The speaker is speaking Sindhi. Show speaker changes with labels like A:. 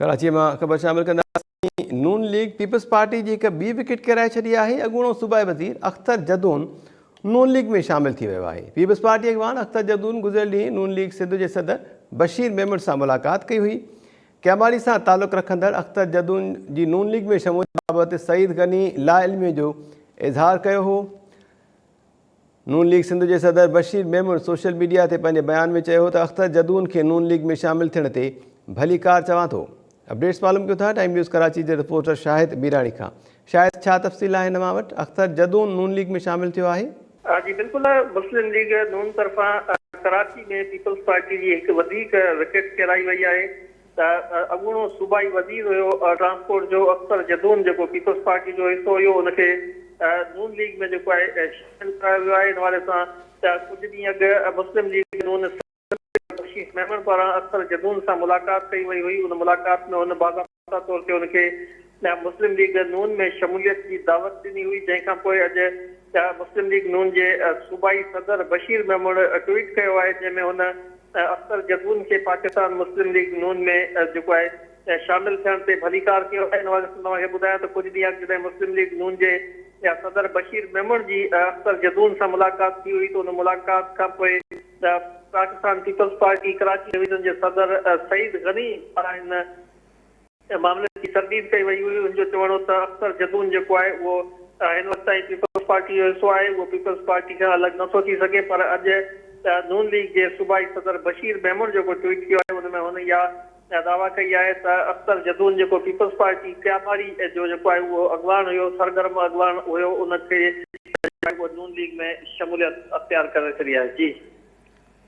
A: ڪراچيء مان خبر شامل ڪنداسين، نون ليگ پيپلز پارٽي جي هڪ ٻي وڪيٽ ڪيرائي ڇڏي آهي، اڳوڻو صوبائي وزير اختر جدون نون ليگ ۾ شامل ٿي ويو آهي. پيپلز پارٽي اڳواڻ اختر جدون گذريل ڏينهن نون ليگ سنڌ جي صدر بشير ميمڻ سان ملاقات ڪئي هئي. ڪياماڙي سان تعلق رکندڙ اختر جدون جي نون ليگ ۾ شموليت بابت سعيد غني لاعلمي جو اظهار ڪيو هو. نون ليگ سنڌ جي صدر بشير ميمڻ سوشل ميڊيا تي پنهنجي بيان ۾ چيو ته اختر جدون کي نون ليگ ۾ شامل ٿيڻ تي ڀليڪار چوان ٿو. اپڊيٽس معلوم ڪيون ٿا ٽائيم نيوز ڪراچي جي رپورٽر شاهد ميراڻي کان. شاهد ڇا تفصيل آهن اوهان وٽ اختر جدون نون ليگ ۾ شامل ٿيو آهي؟
B: جي بلڪل مسلم ليگ نون طرفان ڪراچي ۾ پيپلز پارٽي جي هڪ وڌيڪ وڪيٽ ڪيرائي وئي آهي. ته اڳوڻو صوبائي وزير هيو ٽرانسپورٽ جو اختر جدون جيڪو پيپلز پارٽي جو حصو هيو ان کي نون ليگ ۾ جيڪو آهي شامل ڪرايو ويو آهي ان حوالي سان ته ڪجهه ڏينهن اڳ مسلم ليگ نون صدر بشير ميمڻ پاران اختر جدون سان ملاقات ڪئي وئي هئي ان ملاقات ۾ هن باضابطا طور تي ان کي مسلم ليگ نون ۾ شموليت جي دعوت ڏني هئي جنهن کان پوء اڄ مسلم ليگ نون جي صوبائي صدر بشير ميمڻ ٽوئيٽ ڪيو آهي جنهن ۾ هن اختر جدون کي پاڪستان مسلم ليگ نون ۾ جيڪو آهي شامل ٿيڻ تي ڀليڪار ڪيو آهي. ان حوالي سان توهان کي ٻڌايان ته ڪجهه ڏينهن اڳ جڏهن مسلم ليگ نون جي صدر بشير ميمڻ جي اختر جدون سان ملاقات ٿي هئي ته ان ملاقات کان پوء Pakistan peoples party Karachi division جي صدر سعيد غني پاران هن معاملي جي ترديد ڪئي وئي هئي، ان جو چوڻ هو ته اختر جدون جيڪو آهي اهو هن وقت تائين پيپلز پارٽي جو حصو آهي، اهو پيپلز پارٽي کان الڳ نه ٿو ٿي سگهي پر اڄ نون ليگ جي صوبائي صدر بشير ميمڻ جيڪو ٽوئيٽ ڪيو آهي ان ۾ هن اها دعويٰ ڪئي آهي ته اختر جدون جيڪو پيپلز پارٽي ڪياماڙي جو جيڪو آهي اهو اڳواڻ هيو، سرگرم اڳواڻ هيو ان کي نون ليگ ۾ شموليت اختيار ڪري ڇڏي آهي. جي.